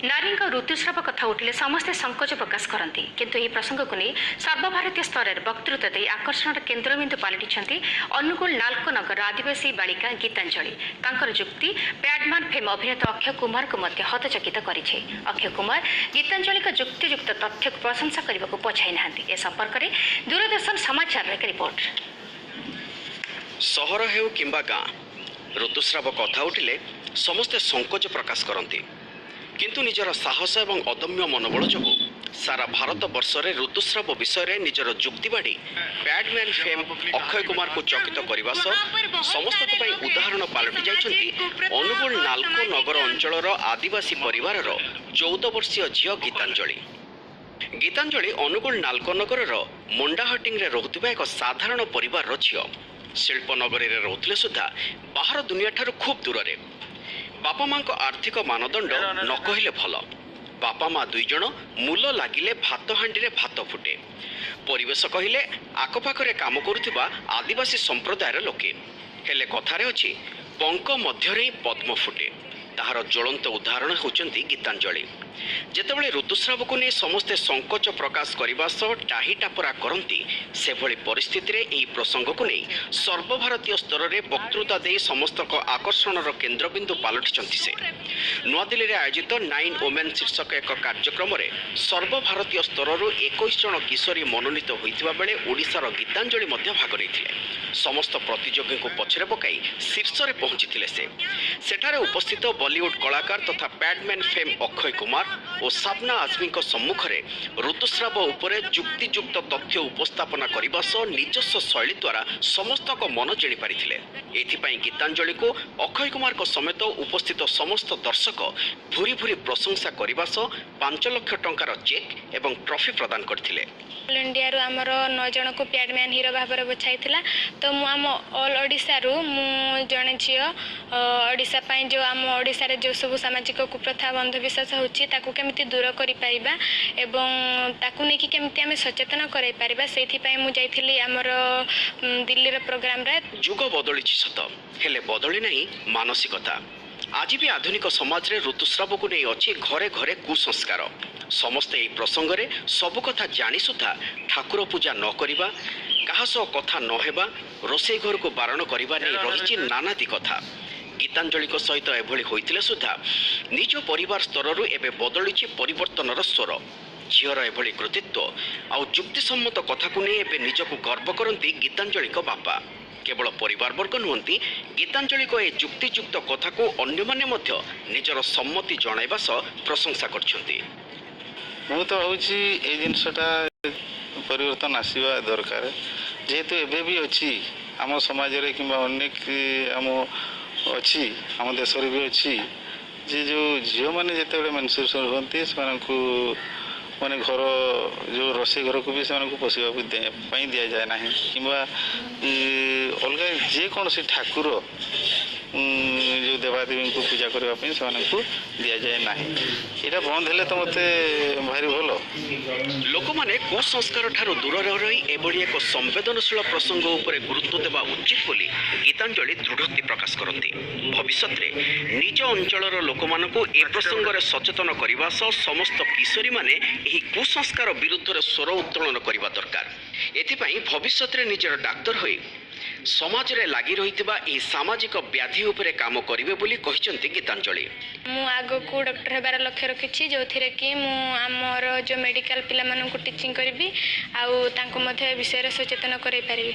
ନାରୀଙ୍କ ଋତୁସ୍ରାବ କଥା ଉଠିଲେ ସମସ୍ତେ ସଙ୍କୋଚ ପ୍ରକାଶ କରନ୍ତି। କିନ୍ତୁ ଏହି ପ୍ରସଙ୍ଗକୁ ନେଇ ସର୍ବଭାରତୀୟ ସ୍ତରରେ ବକ୍ତୃତା ଦେଇ ଆକର୍ଷଣର କେନ୍ଦ୍ରବିନ୍ଦୁ ପାଲଟିଛନ୍ତି ଅନୁଗୁଳ ନାଲକୋ ନଗରର ଆଦିବାସୀ ବାଳିକା ଗୀତାଞ୍ଜଳି। ତାଙ୍କର ଯୁକ୍ତି ପ୍ୟାଡମ୍ୟାନ୍ ଫେମ୍ ଅଭିନେତା ଅକ୍ଷୟ କୁମାରଙ୍କୁ ମଧ୍ୟ ହତଚକିତ କରିଛି। ଅକ୍ଷୟ କୁମାର ଗୀତାଞ୍ଜଳିଙ୍କ ଯୁକ୍ତିଯୁକ୍ତ ତଥ୍ୟକୁ ପ୍ରଶଂସା କରିବାକୁ ପଛାଇ ନାହାନ୍ତି। ଏ ସମ୍ପର୍କରେ ଦୂରଦର୍ଶନ ସମାଚାରର ଏକ ରିପୋର୍ଟ। ସହର ହେଉ କିମ୍ବା ଗାଁ, ଋତୁସ୍ରାବ କଥା ଉଠିଲେ ସମସ୍ତେ ସଙ୍କୋଚ ପ୍ରକାଶ କରନ୍ତି। କିନ୍ତୁ ନିଜର ସାହସ ଏବଂ ଅଦମ୍ୟ ମନୋବଳ ଯୋଗୁଁ ସାରା ଭାରତ ବର୍ଷରେ ଋତୁସ୍ରାବ ବିଷୟରେ ନିଜର ଯୁକ୍ତି ବାଢ଼ି ପ୍ୟାଡମ୍ୟାନ୍ ଫେମ୍ ଅକ୍ଷୟ କୁମାରଙ୍କୁ ଚକିତ କରିବା ସହ ସମସ୍ତଙ୍କ ପାଇଁ ଉଦାହରଣ ପାଲଟି ଯାଇଛନ୍ତି ଅନୁଗୁଳ ନାଲକୋ ନଗର ଅଞ୍ଚଳର ଆଦିବାସୀ ପରିବାରର 14 ବର୍ଷୀୟ ଝିଅ ଗୀତାଞ୍ଜଳି। ଗୀତାଞ୍ଜଳି ଅନୁଗୁଳ ନାଲକୋ ନଗରର ମୁଣ୍ଡାହଟିଂରେ ରହୁଥିବା ଏକ ସାଧାରଣ ପରିବାରର ଝିଅ। ଶିଳ୍ପନଗରୀରେ ରହୁଥିଲେ ସୁଦ୍ଧା ବାହାର ଦୁନିଆଠାରୁ ଖୁବ୍ ଦୂରରେ। ବାପା ମାଙ୍କ ଆର୍ଥିକ ମାନଦଣ୍ଡ ନ କହିଲେ ଭଲ। ବାପା ମା ଦୁଇ ଜଣ ମୂଲ ଲାଗିଲେ ଭାତ ହାଣ୍ଡିରେ ଭାତ ଫୁଟେ। ପରିବେଶ କହିଲେ ଆଖପାଖରେ କାମ କରୁଥିବା ଆଦିବାସୀ ସମ୍ପ୍ରଦାୟର ଲୋକେ। ହେଲେ କଥାରେ ଅଛି, ପଙ୍କ ମଧ୍ୟରେ ହିଁ ପଦ୍ମ ଫୁଟେ। ତାହାର ଜ୍ୱଳନ୍ତ ଉଦାହରଣ ହେଉଛନ୍ତି ଗୀତାଞ୍ଜଳି। ଯେତେବେଳେ ଋତୁସ୍ରାବକୁ ନେଇ ସମସ୍ତେ ସଙ୍କୋଚ ପ୍ରକାଶ କରିବା ସହ ଟାହି ଟାପରା କରନ୍ତି, ସେଭଳି ପରିସ୍ଥିତିରେ ଏହି ପ୍ରସଙ୍ଗକୁ ନେଇ ସର୍ବଭାରତୀୟ ସ୍ତରରେ ବକ୍ତୃତା ଦେଇ ସମସ୍ତଙ୍କ ଆକର୍ଷଣର କେନ୍ଦ୍ରବିନ୍ଦୁ ପାଲଟିଛନ୍ତି ସେ। ନୂଆଦିଲ୍ଲୀରେ ଆୟୋଜିତ ନାଇନ୍ ଓମେନ୍ ଶୀର୍ଷକ ଏକ କାର୍ଯ୍ୟକ୍ରମରେ ସର୍ବଭାରତୀୟ ସ୍ତରରୁ 21 ଜଣ କିଶୋରୀ ମନୋନୀତ ହୋଇଥିବା ବେଳେ ଓଡ଼ିଶାର ଗୀତାଞ୍ଜଳି ମଧ୍ୟ ଭାଗ ନେଇଥିଲେ। ସମସ୍ତ ପ୍ରତିଯୋଗୀଙ୍କୁ ପଛରେ ପକାଇ ଶୀର୍ଷରେ ପହଞ୍ଚିଥିଲେ ସେ। ସେଠାରେ ଉପସ୍ଥିତ ବଲିଉଡ୍ କଳାକାର ତଥା ପ୍ୟାଡମ୍ୟାନ୍ ଫେମ୍ ଅକ୍ଷୟ କୁମାର ଓ ସାବନା ଆଜମୀଙ୍କ ସମ୍ମୁଖରେ ଋତୁସ୍ରାବ ଉପରେ ଯୁକ୍ତିଯୁକ୍ତ ତଥ୍ୟ ଉପସ୍ଥାପନା କରିବା ସହ ନିଜସ୍ୱ ଶୈଳୀ ଦ୍ୱାରା ସମସ୍ତଙ୍କ ମନ ଜିଣି ପାରିଥିଲେ। ଏଥିପାଇଁ ଗୀତାଞ୍ଜଳିକୁ ଅକ୍ଷୟ କୁମାରଙ୍କ ସମେତ ଉପସ୍ଥିତ ସମସ୍ତ ଦର୍ଶକ ଭୁରି ଭୁରି ପ୍ରଶଂସା କରିବା ସହ 5 ଲକ୍ଷ ଟଙ୍କାର ଚେକ୍ ଏବଂ ଟ୍ରଫି ପ୍ରଦାନ କରିଥିଲେ। ଅଲ୍ ଇଣ୍ଡିଆରୁ ଆମର 9 ଜଣକୁ ପ୍ୟାଡମ୍ୟାନ୍ ହିରୋ ଭାବରେ ବଛାଇଥିଲା। ତ ମୁଁ ଆମ ଅଲ୍ ଓଡ଼ିଶାରୁ ମୁଁ ଜଣେ ଝିଅ, ଓଡ଼ିଶା ପାଇଁ ଯେଉଁ ଆମ ଓଡ଼ିଶାରେ ଯେଉଁ ସବୁ ସାମାଜିକ କୁପ୍ରଥା, ଅନ୍ଧବିଶ୍ୱାସ ହେଉଛି, ତାକୁ କେମିତି ଦୂର କରିପାରିବା ଏବଂ ତାକୁ ନେଇକି କେମିତି ଆମେ ସଚେତନ କରାଇ ପାରିବା, ସେଇଥିପାଇଁ ମୁଁ ଯାଇଥିଲି ଆମର ଦିଲ୍ଲୀର ପ୍ରୋଗ୍ରାମରେ। ଯୁଗ ବଦଳିଛି ସତ, ହେଲେ ବଦଳି ନାହିଁ ମାନସିକତା। ଆଜି ବି ଆଧୁନିକ ସମାଜରେ ଋତୁସ୍ରାବକୁ ନେଇ ଅଛି ଘରେ ଘରେ କୁସଂସ୍କାର। ସମସ୍ତେ ଏହି ପ୍ରସଙ୍ଗରେ ସବୁ କଥା ଜାଣି ସୁଦ୍ଧା ଠାକୁର ପୂଜା ନ କରିବା, କାହା ସହ କଥା ନ ହେବା, ରୋଷେଇ ଘରକୁ ବାରଣ କରିବା ନେଇ ରହିଛି ନାନାଦି କଥା। ଗୀତାଞ୍ଜଳିଙ୍କ ସହିତ ଏଭଳି ହୋଇଥିଲେ ସୁଦ୍ଧା ନିଜ ପରିବାର ସ୍ତରରୁ ଏବେ ବଦଳିଛି ପରିବର୍ତ୍ତନର ସ୍ୱର। ଝିଅର ଏଭଳି କୃତିତ୍ୱ ଆଉ ଯୁକ୍ତିସମ୍ମତ କଥାକୁ ନେଇ ଏବେ ନିଜକୁ ଗର୍ବ କରନ୍ତି ଗୀତାଞ୍ଜଳିଙ୍କ ବାପା। କେବଳ ପରିବାରବର୍ଗ ନୁହନ୍ତି, ଗୀତାଞ୍ଜଳିଙ୍କ ଏ ଯୁକ୍ତିଯୁକ୍ତ କଥାକୁ ଅନ୍ୟମାନେ ମଧ୍ୟ ନିଜର ସମ୍ମତି ଜଣାଇବା ସହ ପ୍ରଶଂସା କରିଛନ୍ତି। ମୁଁ ତ ଭାବୁଛି ଏଇ ଜିନିଷଟା ପରିବର୍ତ୍ତନ ଆସିବା ଦରକାର, ଯେହେତୁ ଏବେ ବି ଅଛି ଆମ ସମାଜରେ କିମ୍ବା ଅନେକ ଆମ ଅଛି, ଆମ ଦେଶରେ ବି ଅଛି ଯେ ଯେଉଁ ଝିଅମାନେ ଯେତେବେଳେ ମେନଷ୍ଟ୍ରୁଏସନ୍ ହୁଅନ୍ତି, ସେମାନଙ୍କୁ ମାନେ ଘର ଯେଉଁ ରୋଷେଇ ଘରକୁ ବି ସେମାନଙ୍କୁ ପଶିବାକୁ ପାଇଁ ଦିଆଯାଏ ନାହିଁ, କିମ୍ବା ଅଲଗା ଯେକୌଣସି ଠାକୁର ଯେଉଁ ଦେବାଦେବୀଙ୍କୁ ପୂଜା କରିବା ପାଇଁ ସେମାନଙ୍କୁ ଦିଆଯାଏ ନାହିଁ। ଏଇଟା ବନ୍ଦ ହେଲେ ତ ମୋତେ ଭାରି ଭଲ। ଲୋକମାନେ କୁସଂସ୍କାର ଠାରୁ ଦୂରରେ ରହି ଏଭଳି ଏକ ସମ୍ବେଦନଶୀଳ ପ୍ରସଙ୍ଗ ଉପରେ ଗୁରୁତ୍ୱ ଦେବା ଉଚିତ ବୋଲି ଗୀତାଞ୍ଜଳି ଦୃଢ଼ୋକ୍ତି ପ୍ରକାଶ କରନ୍ତି। ଭବିଷ୍ୟତରେ ନିଜ ଅଞ୍ଚଳର ଲୋକମାନଙ୍କୁ ଏ ପ୍ରସଙ୍ଗରେ ସଚେତନ କରିବା ସହ ସମସ୍ତ କିଶୋରୀମାନେ ଏହି କୁସଂସ୍କାର ବିରୁଦ୍ଧରେ ସ୍ୱର ଉତ୍ତୋଳନ କରିବା ଦରକାର। ଏଥିପାଇଁ ଭବିଷ୍ୟତରେ ନିଜର ଡାକ୍ତର ହୋଇ ସମାଜରେ ଲାଗି ରହିଥିବା ଏହି ସାମାଜିକ ବ୍ୟାଧି ଉପରେ କାମ କରିବେ ବୋଲି କହିଛନ୍ତି ଗୀତାଞ୍ଜଳି। ମୁଁ ଆଗକୁ ଡକ୍ଟର ହେବାର ଲକ୍ଷ୍ୟ ରଖିଛି, ଯେଉଁଥିରେ କି ମୁଁ ଆମର ଯେଉଁ ମେଡ଼ିକାଲ ପିଲାମାନଙ୍କୁ ଟିଚିଂ କରିବି ଆଉ ତାଙ୍କୁ ମଧ୍ୟ ଏ ବିଷୟରେ ସଚେତନ କରାଇ ପାରିବି।